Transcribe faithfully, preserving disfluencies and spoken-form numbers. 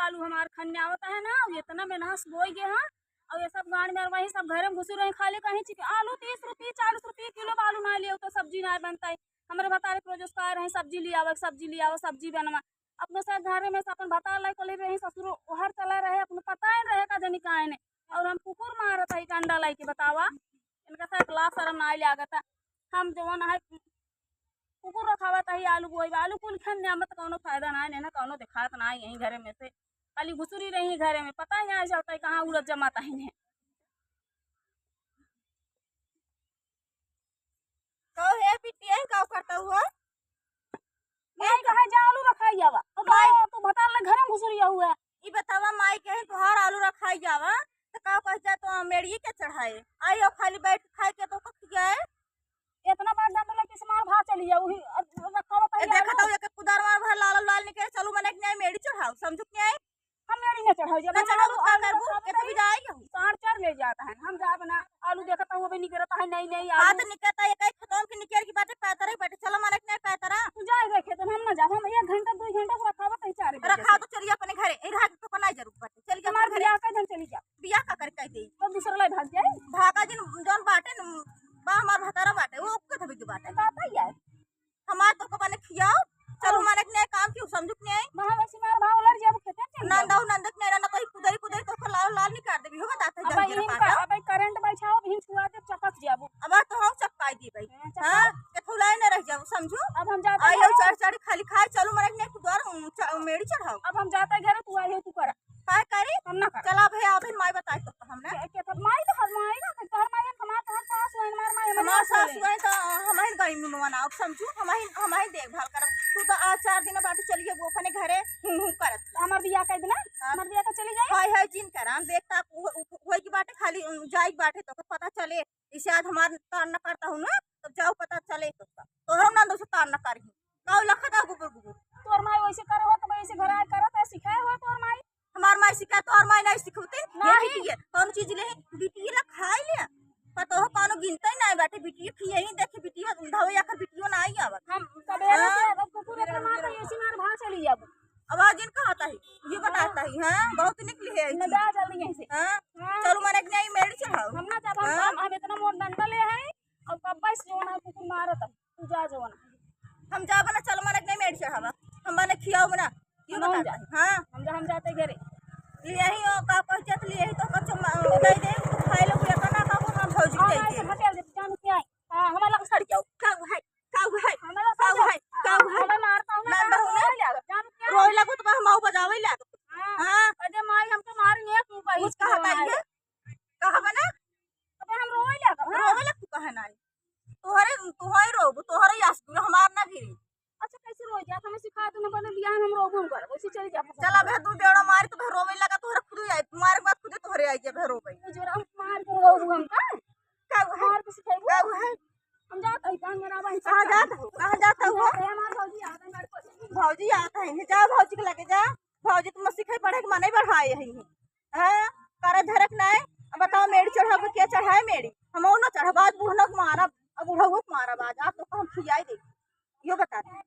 आलू हमार खन्ने आवत है ना, ये इतना मेहनत से बोई गए हैं, और ये सब गाँड़ में वही सब घरे में घुसी रही, खाली कहीं चिक-, आलू तीस रुपये, चालीस रुपये किलो बा, आलू ना लियो तो सब्जी ना बनता है। हमरे भतारे के रोज उसका रहे, "सब्जी ले आवा, सब्जी ले आवा, सब्जी बनवा।" अपने से घरे में से अपन भतार लाई कोली रही, ससुर ओहर चला रहे, अपने पता ही रहे का जनी काहे ने। और हम कुकुर मारत है डंडा लाई के, बतावा, इनका साथ लाज शरम ना आइल लागत है। हम जवन है कुकुर रखावत है, आलू बोई बा, आलू कुल खन्ने आवत, कौनो फायदा ना है, ना कौनो दिखात ना है यहीं घरे में से। खाली घुसुरी रही घरे में, पता ही ना चलता है कहाँ उड़त जमाता है इन्हें। कहो हे बिटिया, का करता हुआ? माई कहे जा आलू रखाई जावा। तो माई तू भतार ले घरे में घुसुरिया हुआ। ई बतावा, माई कहे तोहार आलू रखाई जावा, तो का कह जा तो मेड़िए के चढ़ाए? आई हो खाली बैठ खाए के तो कख गए। इतना बड़ा डंडा लेके से मार भा चली जाऊ ही, अब रखावा ए, तैयार देखा हो। तो एक कुदार मार भर लाल लाल निकले, चलू मने के नहीं मेड़ी चढ़ाओ, समझू के नहीं? हम मेड़ी में चढ़ाई जब ना हम चढ़ाओ, आलू, का आलू करबू? रखावा ए, तो तैयार। बिदाई हो। साढ़ चार ले जाता है, हम जाब ना, आलू देखता हूँ, अबे निकलता है, नहीं, नहीं, हाँ, आलू। तो निकलता है, एक एक खतौन के निकल की बाटे, पैतरा ही बाटे, चलो मने के नहीं पैतरा। तू जाए देखे, तो हम ना जाब, हम एक घंटा, दो घंटा को रखावा, कहीं चार बजे रखा से। तो चलिए अपने घरे, ए, रहा तो को नहीं जरूरत बाटे, चल के हमारे अपने घरे। बियाह का दिन चली जा। बियाह का कर कह दे? तो दूसरा लाई भाग जाए। भागा जिन, जौन बाटे न, बा हमार भतारा बाटे, वो ओके धबे के बाटे। बात है यार। हमार तो को बने खियाओ, चलू हाँ। माने के नहीं काम क्यों समझू के नहीं? वहाँ वैसे मार भाव लड़ जाबू, खेते चल ना जाबू। दऊ नंदक नहीं रहना, तो ही कुदरी कुदरी तो को लाल लाल निकाल देबी, हो बता, अब जल्दी यहीं रखा का, दो। अब करंट बैठाओ, यहीं छुआ दे, चपक जाबू। अब तो हम चपकाई दी भाई। हाँ, चपकाओ। हाँ, के फुलाए न रह जाओ, समझू? अब हम जाते आई हो हैं। चढ़ चढ़ खाली खाए, चलू माने के नहीं कुदार, उम, च-, मेड़ी चढ़ाओ। अब हम जाते हैं घरे, तू आई हो, तू करा। काय करी? हम ना करा। चला भैया, अभी माई बताई तो हम ना। के, के तो माई तो हर माई ना, तो हर माई हमार, हमार सास हुई, हमार माई, हमार हमार सास सास हुई। हुई तो हम ही गई मुनवा ना, अब समझू, हम ही, हम ही देखभाल करब। तू तो आज चार दिन बाद चलिए वो अपने घरे हूँ हूँ करत। तो हमार बियाह कर देना, हाँ। हमार बियाह कर चली जाए। हाय हाय जिन करा, हम देखता उ-, उ-, होई की बाटे खाली, उम, जाई की बाटे तो पता चले। इसे आज हमार तार न करता हूँ ना, तब जाओ पता चले तो का। तोहरो नंद उसे तार न करही। काऊ लखा दा गुबुर गुबुर। तोर माई वैसे करे हो तो वैसे घर आए करत है, सिखाए हो तोर माई? हमार माई सिखाए, तोर माई नहीं सिखौते। नहीं। ये बिटिया, कौन चीज ले? बिटिया ला खाए ले। पतोह कौनो गिनते नहीं बाटे, बिटिया खिए ही देखे, बिटिया धवे आकर बिटियो ना आई आवत। हम सबेरे हाँ। से अब कुकुर इतना मार के ऐसी मार भाग चली जाबू। आवाज इनका आता है, ये बताता है, हाँ, बहुत निकली है न ऐसी। जा जल्दी यहीं से। हाँ, हाँ। चलो मने के नहीं मेड़ी चढ़ाओ। हम ना जाब, हम हाँ। काम, हम इतना मोट डंडा ले हैं और कब्बा से जो ना कुकुर मारत है, तू जा जो ना। हम जाब ना, चलो मने के नहीं मेड़ी चढ़ावा, हम मने खियाओ ना, ये हम बताता जा। है, हाँ। हम जा, हम जाते घरे। ले यही हो, का कह चत ले यही तो कच्चा मा-, दे दे, खाए लो, पूरा करना का वो हम भौजी हाँ, दे ऐसे दे। हटे, जान क्या है? हाँ, हमारा लग सड़ जाओ। का है? का है? हमारा का सड़ है? जाओ। का है? हमारा मारता हूँ ना, ना, जान ना, क्या ना। ले आ, जान क्या? रोए लगो तो हम आऊ बजावे ले। हाँ। हाँ। अरे माई, हमको मारेंगे, तू कहीं कुछ कहा तो ताई हमारे। है? कहा बना? अबे हम रोए ले, हाँ। रोए ले तू कहा नाई? तोहरे, तोहरे रोब, तोहरे यास गुरु हमार ना भी। अच्छा, कैसे रोए जात? हमें सिखा दो ना, बने बियाह में हम रोबो हम करब, वैसे चल जा। चला बे, तू बेड़ा मारी तो बे रोवे लगा, तोहरे खुद आई, मारे के बाद खुदे तोहरे आई जा बे रोवे। ये जोरा मार के रोबो हम का? का हुआ है? मार के सिखाइबो। का हुआ है? हम जात हई, जान मेरा भाई कहाँ जात हो? कहाँ जात हो? हम जात हई, हमार भौजी आ गई, हमारे पास। भौजी आत है, जा भौजी के लगे जा। भौजी तुम सिखाई पढ़े के मने बढ़ाए है। हाँ, करे धरक नाय। अब बताओ, मेड़ी चढ़ाओ के क्या चढ़ाए मेड़ी? हम ना चढ़ब, आज बूढ़नक मारब, अब बूढ़ऊ के मारब आज, आप तो हम खियाई दे। यो बता दे।